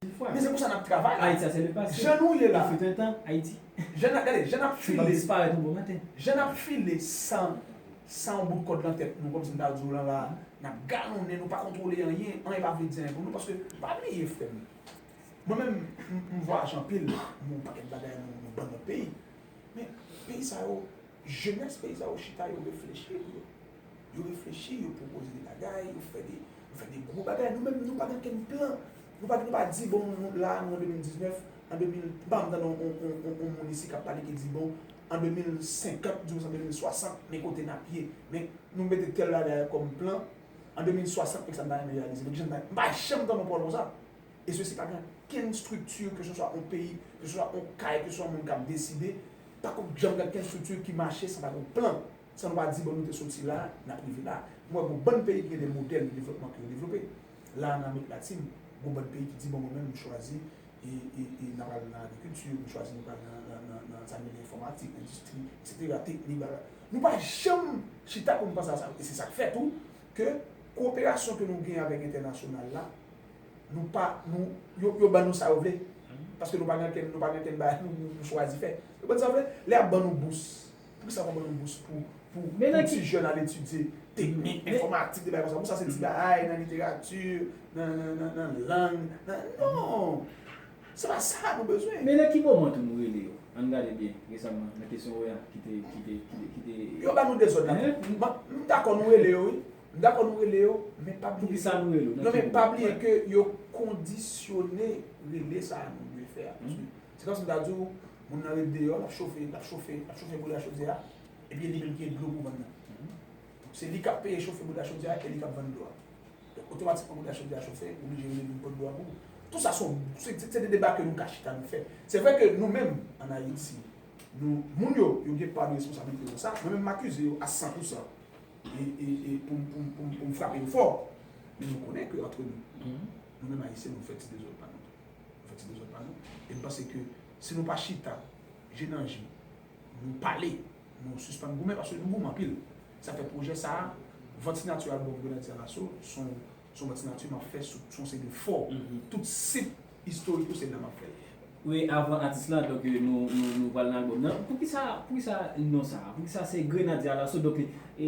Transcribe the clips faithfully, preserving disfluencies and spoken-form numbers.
Men se pou sa n ap travay la. Jan nou ye la, jan n ap, gade, jan n ap file, jan n ap file san, san yon bout kòd nan tèt nou, kòmsi m ta di w lan la, n ap galonnen, nou pa kontwole anyen, anyen pa vle di anyen pou nou, paske pa bliye, frè m, mwen menm, m vwayaje anpil, m wè yon pakèt bagay nan yon bann lòt peyi, men peyi sa yo, jenès peyi sa yo chita, yo reflechi pou yo. Yo reflechi, yo pwopoze de bagay, yo fè de, yo fè de gwo bagay. Nou menm, nou pa gen okenn plan. Nou pa, nou pa di, bon, nou la, nou an de mil diznèf, an de mil, m pa janm tande yon, yon, yon, yon, yon moun isi k ap pale ki di, bon, an de mil senkant, di konsa de mil swasant, men kote n ap ye. Men nou mete tèl bagay kòm plan, an de mil swasant, men sa n ta renmen reyalize. Men kijan n ta, m pa janm tande yon pawòl konsa. E sesi pa gen okenn estrikti, keseswa yon peyi, keseswa yon kay, keseswa yon moun k ap deside, pa konn janm gen okenn estrikti ki mache san pa gen yon plan. San nou pa di, bon, nou te soti la, n ap rive la. M wè gon bann peyi ki gen de modèl de devlopman ke yo devlope. La, nan Amerik Latin, gon bann peyi ki di, bon, mwen menm, m chwazi, e, e, e n a pral nan agrikilti, m chwazi nou pral nan, nan, nan, nan sa nou rele enfòmatik, endistri, etsetera, teknik, bagay. Nou pa janm chita pou n panse a sa. E se sa k fè tou ke koperasyon ke nou genyen avèk entènasyonal la, nou pa, nou, yo, yo ban nou sa yo vle. Paske nou pa gen okenn, nou pa gen okenn bagay nou, nou, nou chwazi fè. Yo ban nou sa yo vle. Lè y ap ban nou bous, poukisa yo pa ban nou bous pou, pou, pou ti jèn al etidye teknik, enfòmatik, de bagay konsa? Bous sa se ti bagay nan literati, nan, nan, nan, nan lang, nan, non! Se pa sa nou bezwen. Men nan ki moman tou nou rele yo? Ann gade byen, resaman, nan kesyon w a, ki te, ki te, ki te, ki te. Yo ba nou dezòd la. M dakò nou rele yo, wi. M dakò nou rele yo, men pa bliye. Poukisa nou rele yo? Non, men pa bliye ke yo kondisyone rele sa a nou dwe fè a. Paske se kòmsi m ta di w, moun nan ret deyò, l ap chofe, l ap chofe, l ap chofe bouda chodyè a, epi e li menm ki gen dlo pou vann nan. Se li k ap peye chofe bouda chodyè a, e li k ap vann dlo a. Donk, otomatikman, bouda chodyè a chofe, ou blije rele vin pot dlo a pou ou. Tou sa se, se, se de deba ke nou ka chita nou fè. Se vre ke nou menm, ann Ayiti, nou, moun yo, yo gen pa de responsablite nan sa. Mwen menm, m akize yo a san pousan. E, e, e pou m, pou m, pou m, pou m frape yo fò. Men nou konnen ke antre nou, nou menm Ayisyen, nou fè ti dezòd pa nou. Nou fè ti dezòd pa nou. E m panse ke si nou pa chita, je nan je, nou pale, nou sispann goumen, paske nou goumen anpil. Sa fè pwojè sa a, vant siyati albòm Grenadye Alaso, se yon, se yon vant siyati m ap fè sou, sou yon seri de fò, tout sit istorik yo, se la m ap fè l. Wi, avan atis la, donk, nou, nou, nou pral nan albòm nan. Poukisa, poukisa non sa a? Poukisa se Grenadye Alaso? Donk, e,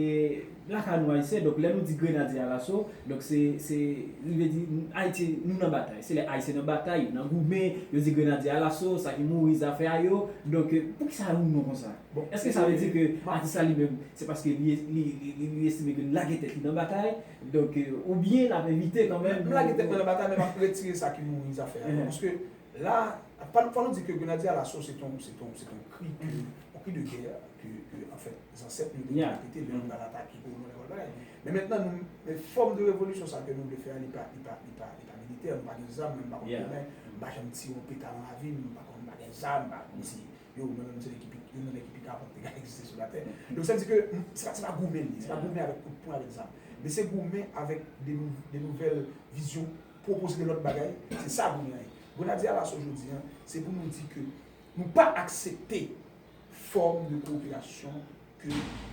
lakay nou Ayisyen, donk, lè nou di Grenadye Alaso, donk, se, se, li vle di, Ayiti, nou nan batay. Se lè Ayisyen nan batay, yo nan goumen, yo di Grenadye Alaso, sa ki mouri, zafè a yo. Donk, poukisa yon non konsa? Èske sa vle di ke atis la li menm, se paske li, li, li, li, li estime ke l lage tèt li nan batay, donk, oubyen l ap evite kanmenm? M lage tèt mwen nan batay, men m ap retire sa ki mouri zafè a. Paske la, fò nou, fò nou di ke Grenadye Alaso, se t on, se t on, se t on kri ke, on cri de guerre ke, ke, anfèt, zansèt nou te repete lè yo t al atake kolon, lè yo t al bagay. Men mentnan, nou, men fòm de revolisyon sa ke nou vle fè a, li pa, li pa, li pa, li pa militè, nou pa gen zam, mwen m pa konn goumen, m pa janm tire yon peta nan lavi m, m pa konn, m pa gen zam, m pa konn si Yo, mwen menm se nèg ki pi, youn nan nèg ki pi kapab te ka egziste sou latè. Donk, sa vle di ke, m, se pa, se pa goumen li ye, se pa goumen avèk kout pwen, avèk zam. Men se goumen avèk de nou, de nouvèl vizyon, pwopoze de lòt bagay. Se sa goumen an ye. Grenadye Alaso jodi a, se pou nou di ke nou pa aksepte fòm de koperasyon ke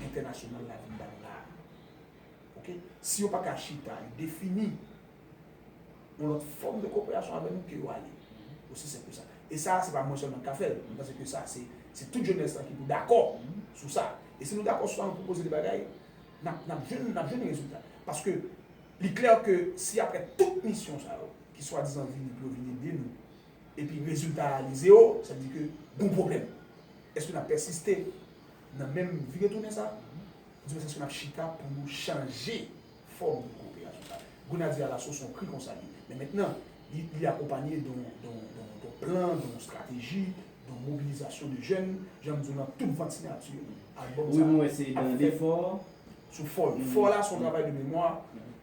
entènasyonal la vin ba nou la a. Oke? Si yo pa ka chita, defini yon lòt fòm de koperasyon avè nou, ke yo ale. Osi senp ke sa. E sa, se pa mwen sèlman k ka fè l. Mwen panse ke sa, se, se tout jenès la ki pou dakò sou sa. E si nou dakò sou sa, nou pwopoze de bagay, n ap, n ap jwenn, n ap jwenn rezilta. Paske li klè ke si apre tout misyon sa yo, ki swadizan vini pou yo vin ede nou, epi rezilta a li zewo, sa vle di ke gon pwoblèm. Èske n ap pèsiste nan menm vire tounen sa? Di mwen, èske n ap chita pou nou chanje fòm de koperasyon sa? Grenadye Alaso se yon kri konsa li ye. Men mentnan, li, li akonpanye de yon, de yon, de yon, de yon plan, de yon estrateji, de yon mobilizasyon de jèn, jan m di w, nan tout vant siyati albòm sa ap fèt sou fò yo. Fò la se yon travay de memwa.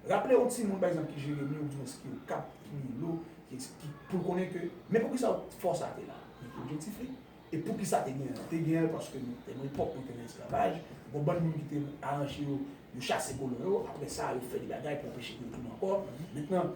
Raple yon timoun, pa egzanp, ki Jeremi, oubyen ki Okap, ki Milo, ki, ki, pou l konnen ke, men poukisa fò sa te la? Men ki objektif li? E poukisa te genyen l? Te genyen l paske nou, te nan epòk nou te nan esklavaj, gon bann moun ki te aranje yo, yo chase kolon yo, apre sa, yo fè de bagay pou anpeche ke yo tounen ankò. Mentnan,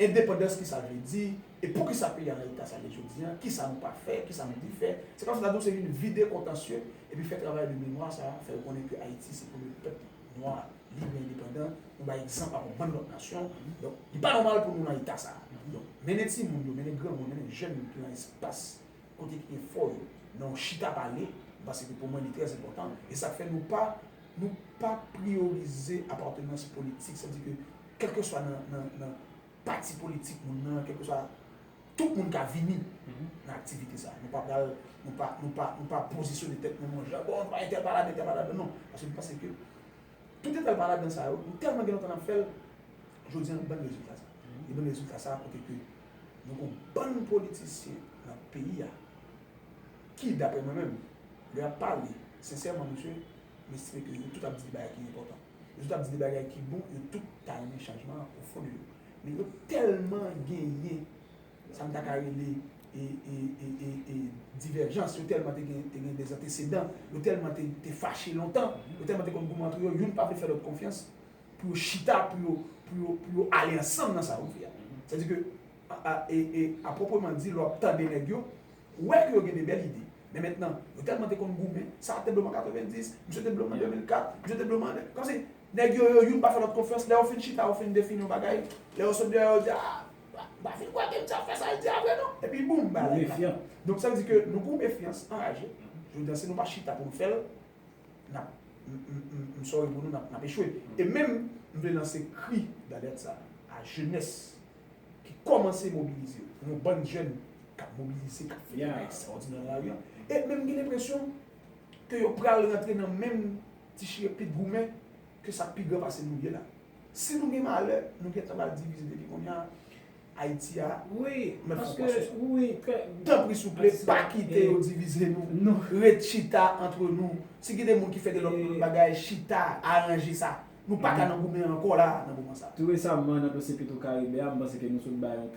endepandans, kisa l vle di? E poukisa peyi a nan eta sa l ye jodi a? Kisa nou pa fè? Kisa nou dwe fè? Se kòmsi ta di w se vin vide kontansye, epi fè travay de memwa sa, fè yo konnen ke Ayiti se premye pèp nwa lib e endepandan, nou bay egzanp ak yon bann lòt nasyon. Donk, li pa nòmal pou nou nan eta sa a. Donk, mennen timoun yo, mennen granmoun, mennen jèn ki nan espas kote ki gen fò yo, nan yon chita pale, m panse ke pou mwen li trè enpòtan. E sa k fè nou pa, nou pa priyorize apatnans politik, sa vle di ke kèlkeswa nan, nan, nan pati politik moun nan, kèlkeswa, tout moun ka vini nan aktivite sa. Nou pa pral, nou pa, nou pa, nou pa pozisyone tèt nou nan jan, bon, nou pa entèl pa ladan, entèl pa ladan, non. Paske nou panse ke tout entèl pa ladan sa yo, nou tèlman gen lontan n ap fè l, jodi a nou ban rezilta sa. Nou ban rezilta sa kote ke nou gon bann politisyen nan peyi a ki, daprè mwen menm, lè y ap pale, sensèman, mesye, m estime ke yo tout ap di de bagay ki enpòtan. Yo tout ap di de bagay ki bon, yo tout ta renmen chanjman an o fon de yo. Men yo tèlman genyen sa m ta ka rele e, e, e, e, e, divèjans, yo tèlman te gen, te gen de antesedan, yo tèlman te, te fache lontan, yo tèlman te konn goumen antre yo, youn pa vle fè lòt konfyans pou yo chita, pou yo, pou yo, pou yo ale ansanm nan sa yo vle a. Sètadi ke, a, a, e, e, a pwopreman di, lè w ap tande nèg yo, ou wè ke yo gen de bèl ide. Men mentnan, yo tèlman te konn goumen, sa te blòm an katrevendis, misye te blòm an de mil kat, misye te blòm an, kòmsi nèg yo, yo, youn pa fè lòt konfyans, lè yo fin chita, yo fin defini yon bagay, lè yo sot deyò, yo di, a, m pa fin kwè ke misye ap fè sa l di a vre non. Epi boum, bagay la. Donk sa vle di ke nou gen yon mefyans anraje. Jodi a, si nou pa chita pou nou fè l, n ap, m, m, m, m sòri pou nou, n ap, n ap echwe. E menm, m vle lanse kri dalèt sa a jenès ki kòmanse mobilize yo. Yon bann jèn k ap mobilize, k ap fè bagay ekstraòdinè nan lari a. E menm gen lenpresyon ke yo pral rantre nan menm ti chire pit goumen ke sa k pi gran pase nou ye la. Si nou gen malè, nou gentan pral divize depi kounye a. Ayiti a, wi, mèt fè yon kwasous. Wi, trè. Tanpri, souple, pa kite yo divize nou. Ret chita antre nou. Si gen de moun ki fè de lòt bagay, chita, aranje sa. Nou pa ka nan goumen ankò la, nan moman sa. Tou resaman, nan dosye Petro Caribe a, m panse ke nou sot bay yon